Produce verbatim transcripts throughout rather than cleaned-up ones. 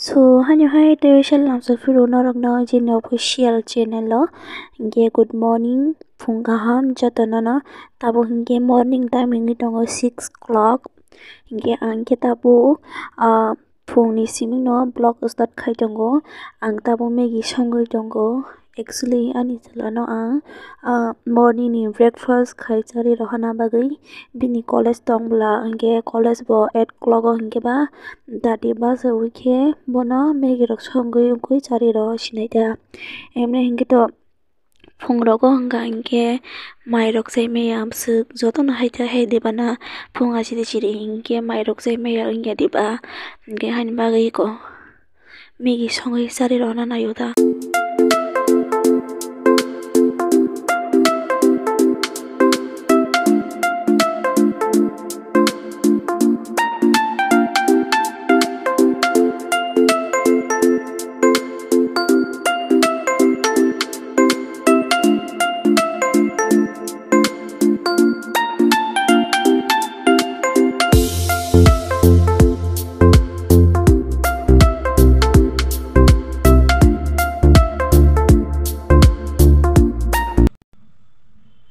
So, haino hai tei sal lamsa phuru norokno jini official channel o. Hinkhe good morning, phung kaham jotonono. Tabuk hinkhe morning time wngwi tongo six o'clock. Hinkhe ang khe tabuk, ah, phungni simingno vlog start khai tongo. Ang tabuk Maggie songwi tongo. Actually, ani chwlano ang, ah, morning ni breakfast khai charwi rohorna bagwi bini college tong bwla, hinkhe college bo eight o'clock o hinkhe ba dadi bus o khe bono Maggie rok songwi wngwi charwi rohor sinai da. Emne hinkhe to phung rogo wngkha hinkhe mai rok chai maya amswk jotono hai ta hai dibana phung achidi chiri hinkhe mai rok chai maya wngya diba hinkhe haini bagwi eko. Maggie songwi charwi rwna naio da.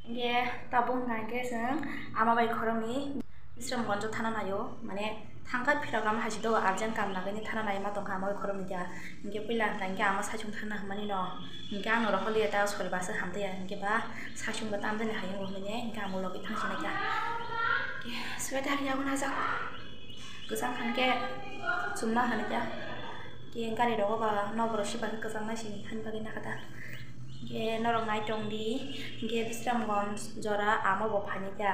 Hinkhe tabuk hwnkha hinkhe chwng ama bai khoroknwi Bisramganj o thana naio, mane thangkha phirok ama hai se dogo urgent kam lagwi thana nai ma tongkha ama bai khoroknwi kha. Hinkhe puila hwnkha hinkhe ama saichung thangna hwnmani no, hinkhe ang norok holiya ta sori bus o hamtaiya, hinkhe ba saichung bo tamjani hai wngwi hwnwi hinkhe ang bo logi thangsinai kha. Hinkhe sweater yago najak. Kwchang kha hinkhe chumna hwnwi kha. Hinkhe gari rogo ba noborok siba khe kwchang nai sini hani bagwi nakha ta. Hinkhe norok nai tongdi, hinkhe Bisramganj jora ama bo phaini kha.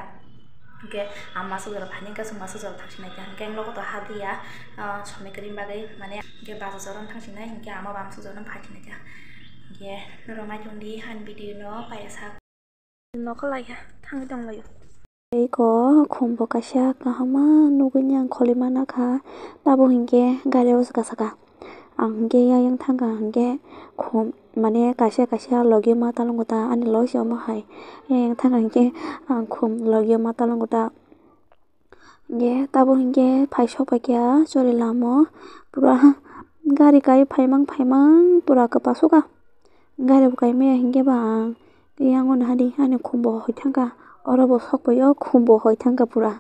Hinkhe ama masuk jora phaini kha, chwng masuk jora thangsinai kha. Hinkhe ang nogo to hadiya, ah, somoi kwrwini bagwi mane hinkhe bus o jora thangsinai, hinkhe ama bo masuk jora phaisinai kha. Hinkhe norok nai tongdi hani video no paiya sak. Nokha lai kha, thangwi tong laio. Tei ko khum bo kaisa kaham ma nugwi ni ang kholi ma nakha. Tabuk hinkhe gari o swkang saka. Ang hinkhe yang yang thangkha hinkhe khum mane kaisa kaisa logi ma talongo ta ani loge omo hai. Yang yang thangkha hinkhe ang khum logi ma talongo ta. Hinkhe tabuk hinkhe phaisok paikha chori lama o pura gari kai phaimang phaimang pura kwpasukha. Gari bo kai maya hinkhe ba ang tei yang o naha di ani khum bo hoi thangkha, oro bo sok pai o khum bo hoi thangkha pura.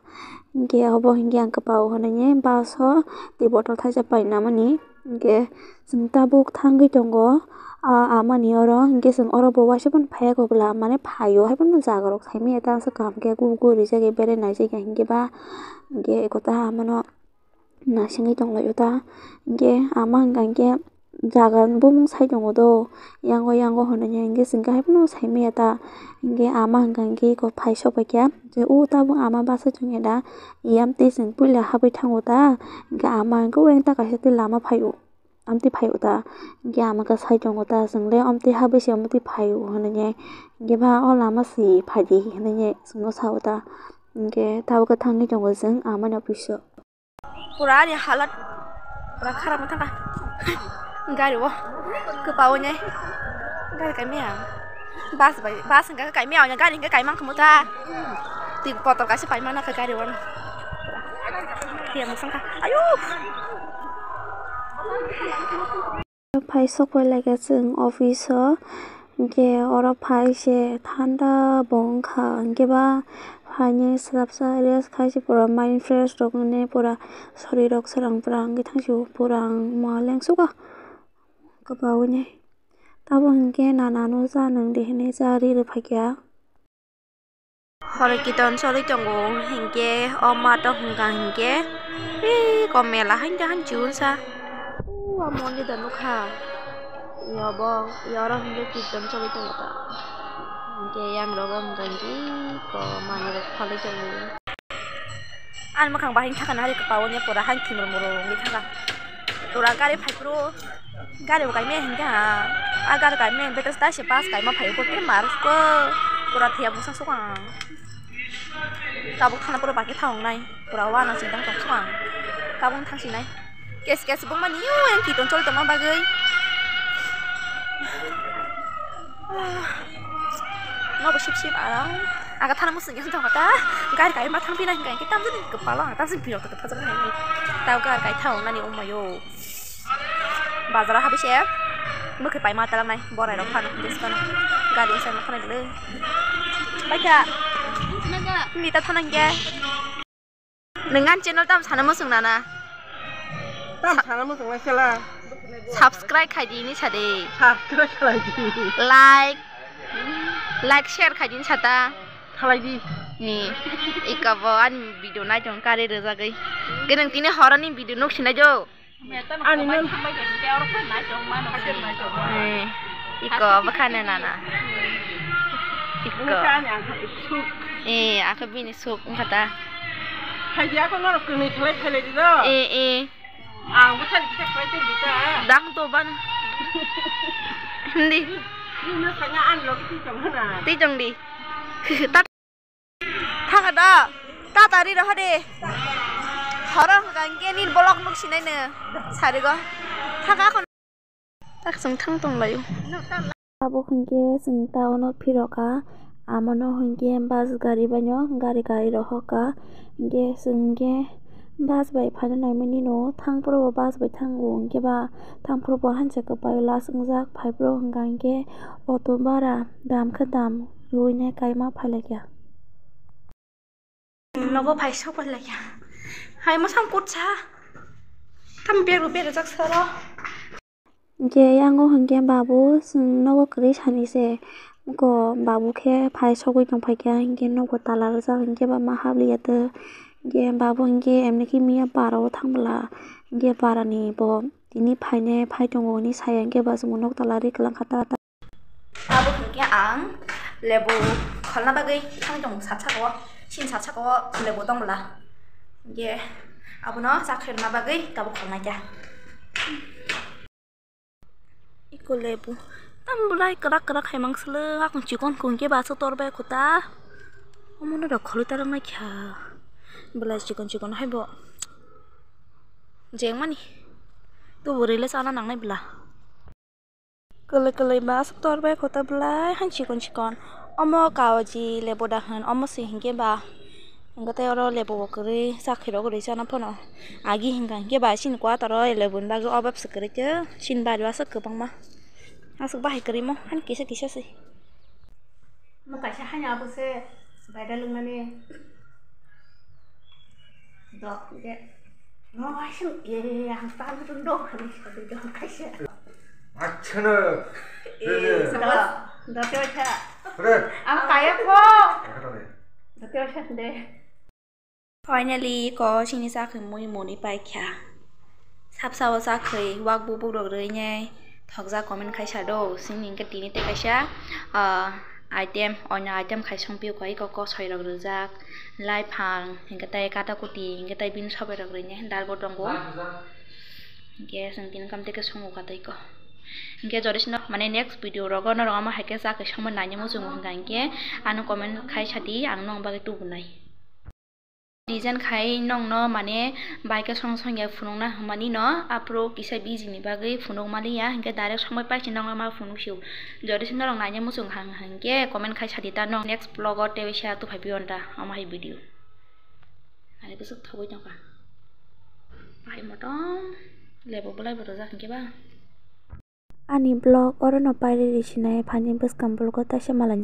Hinkhe obo hinkhe ang kwpao hwnwi bus o tei bottle thaisa pai namani. Hinkhe chwng tabuk thangwi tongo, ah, amani oro hinkhe chwng oro bo waisa phano phaiya kok bwla, mane phaio hai phano jaga rok saimanya ta aswk kaham khe gu gu rijak ya berai naijak ya hinkhe ba hinkhe ekota amano nasingwi tong laio ta hinkhe ama hwnka hinkhe jaga bumung sai tongo do yango yango hwnwi hinkhe chwng khe hai phano saimanya ta hinkhe ama hwnka hinkhe eko phaisok paikha je o tabuk ama basa chwngya da yam twi chwng puila habwi thango ta hinkhe ama hinkhe oyang ta kaisa tei lama phaio. Amtwi phaio ta? Hinkhe ama khe sai tongo ta, chwng le amtwi ha bai se amtwi phaio hinwi. Hinkhe ba o lama se phai di hinwi chwngno sao ta. Hinkhe tabuk khe thangwi tongo chwng amani office o. Pura ani halat pura kharap wngkha ta. Gari o kwpao nai gari kaimaya. Bus bai, bus hwnkhe kaimaya, gari hwnkhe kaimang kha ta. Twi kotor kaisa paimana kha gari o. Tiya mwsang kha. Ayo. Phai sok pai lai kha chwng office o, hinkhe oro phai se thanda bo wngkha, hinkhe ba phainwi swrapsa rest khai se pura mind fresh rok wngwi pura sori rok swrang pura wngwi thang sio, pura ang ma lengsukha kwpawini. Tabuk hinkhe nana no cha nwng di hinwi cha ri rw phaikha. Horo kiton choli tongo, hinkhe o mato hwnkha hinkhe, ee, kom mela haino haino chiwinsa. O mondir da nukha, yobo, yoro hinkhe kiton choli tongo ta. Hinkhe yang rogo hwnkha hinkhe, ko manwi rok phalwi tongo. Ani mwkhang bahai thaka nari kwpao ni pura haino thimrung murung wngwi thangkha. Pura gari phai phuru. Gari bo kaimaya hinkhe ha, a gari kaimaya betes ta se bus kaima phaio, bo khe mar ko pura thaiya bwsang sukha ang. Tabuk thana pura bakhe tha wngnai, pura uanang singtang tong sukha ang. Tabuk thang sinai. Kes kes bumani yo yang kiton choli tongma bagwi. Nobo sip sip arang. Aga thana musung yang thang ta. Gari kaima thang pina hinkhe tamjani kwpalo ang tamjani birok ta thajak nai. Tabuk gari kai tha wngnani wngmaio. Bazar o habwi se mwkhwi paima talangnai borai rok phano, just phano gari o sai ma thanai le. Baikha. Nita thanang khe. Nwng ani channel tam sana muchung nana? Tam sana muchung nai sela. Subscribe khai di ni sa de. Subscribe khlai di. Like. Like, share khai di ni sa ta. Khlai di. Ni. Iko bo ani video nai tong kare rwjagwi. Gwnang tini horoni video nuk sinai jo. Ani non. Eh, iko bwkhano nana. Iko. Bwkhani ang suk. Eh, ako bini suk wngkha ta. Hai dia ko norok kwnwi khlai khlai di do. Eh, eh. Ang bwkhani kisa khlai tong di ta. Dang to ban. Hindi. Ni no sanga an logi ti tong na. Ti tong di. Thaka da, tatari rohade. Horo hwnkha hwnkhe nini bolok nuk sinai no sarigo. Thaka khon. Tak chwng thang tong laio. Abo hwnkhe chwng town o phirokha. Amano hwnkhe bus gari baino gari gari rohorkha. Hwnkhe chwng hwnkhe bus bai phaina naimani no thangphuru bo bus bai thango hwnkhe ba thangphuru bo hansa kwbai last wngjak phaiphuru hwnkha hwnkhe auto bara dam khe dam. Rwui nai kaima phailaikha. Nogo phai sok phailaikha. Hai masang kutsa. Tam beru berajak saro. Hingke yango hingke babu chwng nogo kwrwi sani se. Ko babu khe phai sogwi tongphaikha, hingke nogo tala rijak, hingke ba ma habliya tw. Hingke babu hingke emniki miya bara o thangla. Hingke bara ni bo tini phainai phai tongo hinwi saya, hingke ba chwngno nok tala ri kwlangkha ta ta. Abo hwnkhe ang lebu kholna bagwi thangwi tongo sat saka o, sini sat saka o lebu tong bwla. Hwnkhe abono chakherna bagwi tabuk kholnai kha. Iko lebu tam bwlai kwrak kwrak hai mang swlwk, akung chikon kung khe baso tor bai kho ta. Omono rok kholwi ta rwk nai kha. Bwlai chikon chikon hai bo jengmani. Tubu rwile chana nangnai bwla. Kwlwi kwlwi ba aswk tor bai kho ta bwlai han chikon chikon. Omo kaoji lebo da hwn, omo se hinkhe ba. Hinkhe tei oro lebo bo kwrwi chakhe rok rwi chana phano. Agi hinka hinkhe ba chini kwataro lebo ni bagwi obab se kwrwi khe chini bari o aswk kwbangma. Aswk bahai kwrwi mo han kisa kisa se. Mo kaisa haino abo se baida lwngmani. Do, de. No, aisung, e, ang tan rung do, kami sa de do kaisa. Achana. Eh, do, do te wacha. Re. Ang kaya ko. Do te wacha de. Finally, ko chini chakhe mui muni paikha. Sapsa o chakhe wak bubuk rok rwinai. Thokjak comment khaisa do, sini hwnkhe tini tei kaisa, ah, item, oino item khai songpio kha, iko kosoi rok rwjak, laiphang, hwnkhe tei kata kuti, hwnkhe tei bini sobai rok rwinai dal bo tongo. Hwnkhe chwng tini kam tei khe songo kha tei ko. Hwnkhe jodi sino mane next video rogo norok ama hai khe chakhe songma naina muchungo hwnkha hwnkhe ano comment khai sadi, ang nong bagwi tubunai. Design khai nongno mane bai khe song song ya phunukna hwnmani no, aphuru kisa busy ni bagwi phunuk maliya, hinkhe direct song bai paisi nongno ma phunuk sio. Jodi se norok naina muchung hang hang khe comment khai sadi ta nong next vlog o tei waisa tuphai pio nda omo hai video. Ani bwswk thogwi tongkha. Bahai motom lebo bolai bo rwjak hinkhe ba. Ani vlog orono pairwi rw sinai, phaini bwskang vlog o taisa malai.